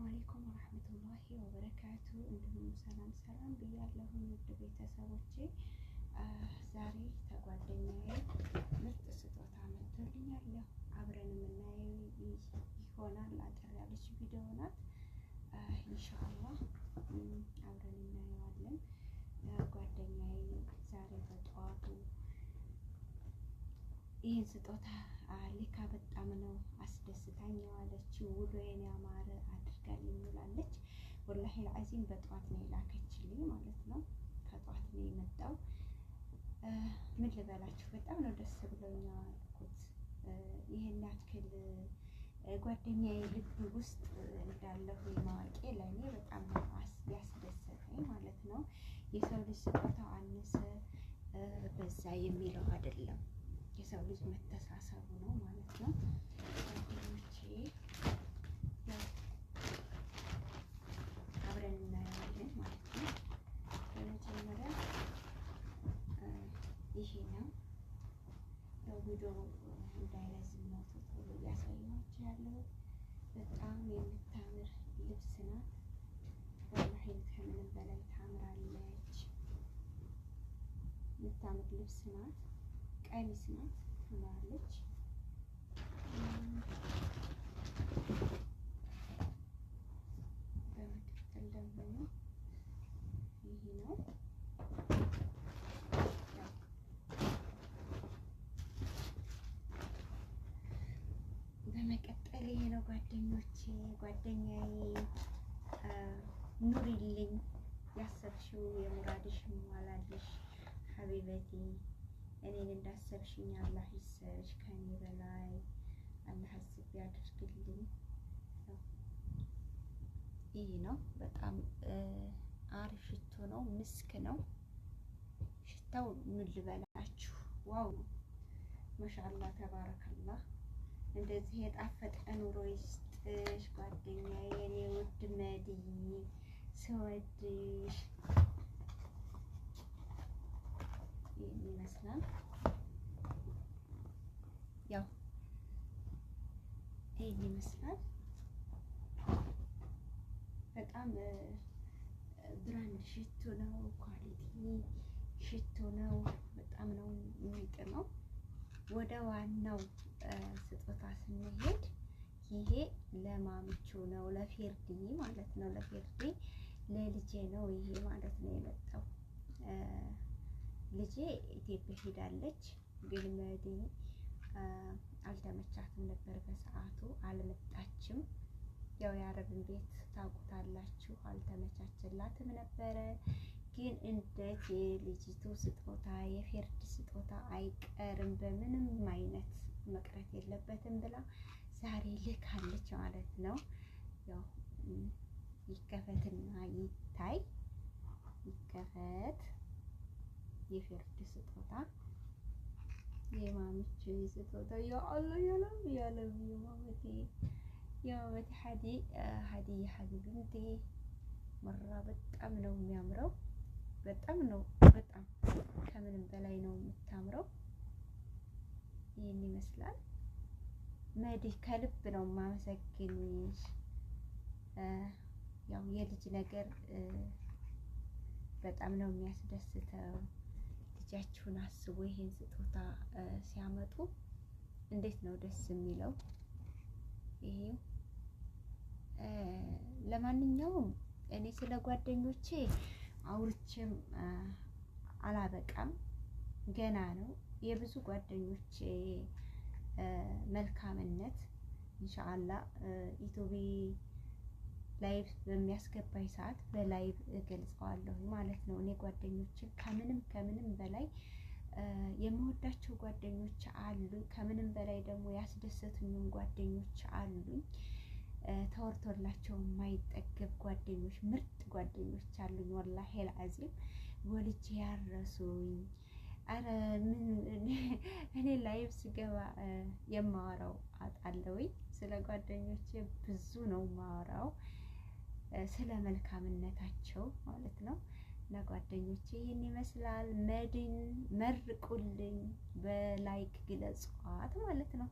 አለይኩም ወራህመቱላሂ ወበረካቱ። እንዲሁም ሰላም ሰላም ብያለሁኝ ውድ ቤተሰቦቼ። ዛሬ ከጓደኛዬ ምርጥ ስጦታ መጥቶልኛል። አብረን የምናየው ይሆናል። አጠር ያለች ቪዲዮ ናት። ኢንሻአላህ አብረን እናየዋለን። ጓደኛዬ ዛሬ በጠዋቱ ይህን ስጦታ ልካ በጣም ነው አስደስታኝ የዋለችው። ውሎዬን ያማረ አድርጋልኝ ውላለች። ወላሂ ልዓዚም በጠዋት ነው የላከችልኝ ማለት ነው። ከጠዋት ነው የመጣው። ምን ልበላችሁ፣ በጣም ነው ደስ ብሎኝ የዋልኩት። ይህን ያክል ጓደኛዬ ልብ ውስጥ እንዳለሁ ማወቄ ለእኔ በጣም ነው ያስደሰተኝ ማለት ነው። የሰው ልጅ ስጦታው አነሰ በዛ የሚለው አይደለም። የሰው ልጅ መተሳሰቡ ነው ማለት ነው። ጓደኞቼ አብረን እናየዋለን ማለት ነው። በመጀመሪያ ይሄ ነው። ያው ቪዲዮ እንዳይረዝም ነው ቶሎ እያሳየኋቸው ያለሁት። በጣም የምታምር ልብስ ናት። ወላሂ ከምንም በላይ ታምራለች። የምታምር ልብስ ናት። ቀሚስ ናት። ታምራለች። በመቀጠል ደግሞ ይሄ ነው። በመቀጠል ይሄ ነው ጓደኞቼ። ጓደኛዬ ኑሪልኝ፣ ያሰብሽው የሙራድሽ ይሟላልሽ ሀቢበቲ። እኔን እንዳሰብሽኝ አላህ ይሰብሽ፣ ከኔ በላይ አላህ አስብ ያድርግልኝ። ይህ ነው። በጣም አሪፍ ሽቶ ነው። ምስክ ነው ሽታው። ምን ልበላችሁ፣ wow ነው። ማሻአላህ ተባረከላህ። እንደዚህ የጣፈጠ ኑሮ ይስጥሽ ጓደኛዬ፣ የኔ ውድ መድይ ስወድሽ። ይህን ይመስላል። ያው ይህን ይመስላል። በጣም brand ሽቶ ነው። Quality ሽቶ ነው። በጣም ነው የሚጥመው። ወደ ዋናው ስጦታ ስንሄድ ይሄ ለማምቹ ነው፣ ለፌርዲ ማለት ነው። ለፌርዲ ለልጄ ነው ይሄ ማለት ነው የመጣው። ልጄ ኢትዮጵያ ሄዳለች፣ ግን መዲ አልተመቻትም ነበር በሰዓቱ አልመጣችም። ያው የአረብን ቤት ታውቁታላችሁ፣ አልተመቻቸላትም ነበረ። ግን እንዴት የልጅቱ ስጦታ የፌርድ ስጦታ አይቀርም፣ በምንም አይነት መቅረት የለበትም ብላ ዛሬ ልካለች ማለት ነው። ያው ይከፈትና ይታይ፣ ይከፈት የፌርድ ስጦታ የማምቹ ስጦታ። ያ አላህ ያለም ያለም የማመቴ የማመቴ ሀዲ ሀዲያ ሀቢብንቲ መራ በጣም ነው የሚያምረው። በጣም ነው በጣም ከምንም በላይ ነው የምታምረው። ይህን ይመስላል። መዲ ከልብ ነው የማመሰግንሽ። ያው የልጅ ነገር በጣም ነው የሚያስደስተው። ልጃችሁን አስቦ ይሄን ስጦታ ሲያመጡ እንዴት ነው ደስ የሚለው። ይሄ ለማንኛውም እኔ ስለ ጓደኞቼ አውርቼም አላበቃም፣ ገና ነው። የብዙ ጓደኞቼ መልካምነት ኢንሻአላህ ኢትዮቢ live በሚያስገባኝ ሰዓት በ live እገልጸዋለሁ ማለት ነው። እኔ ጓደኞቼ ከምንም ከምንም በላይ የምወዳቸው ጓደኞች አሉ። ከምንም በላይ ደግሞ ያስደሰቱኝም ጓደኞች አሉኝ። ተወርቶላቸው የማይጠገብ ጓደኞች፣ ምርጥ ጓደኞች አሉኝ። ወላሂ አልዓዚም ወልጄ ያረሱኝ። አረ ምን እኔ live ስገባ የማወራው አጣለሁኝ። ስለ ጓደኞቼ ብዙ ነው የማወራው፣ ስለ መልካምነታቸው ማለት ነው። እና ጓደኞቼ ይህን ይመስላል። መድን መርቁልኝ፣ በ like ግለጿት ማለት ነው።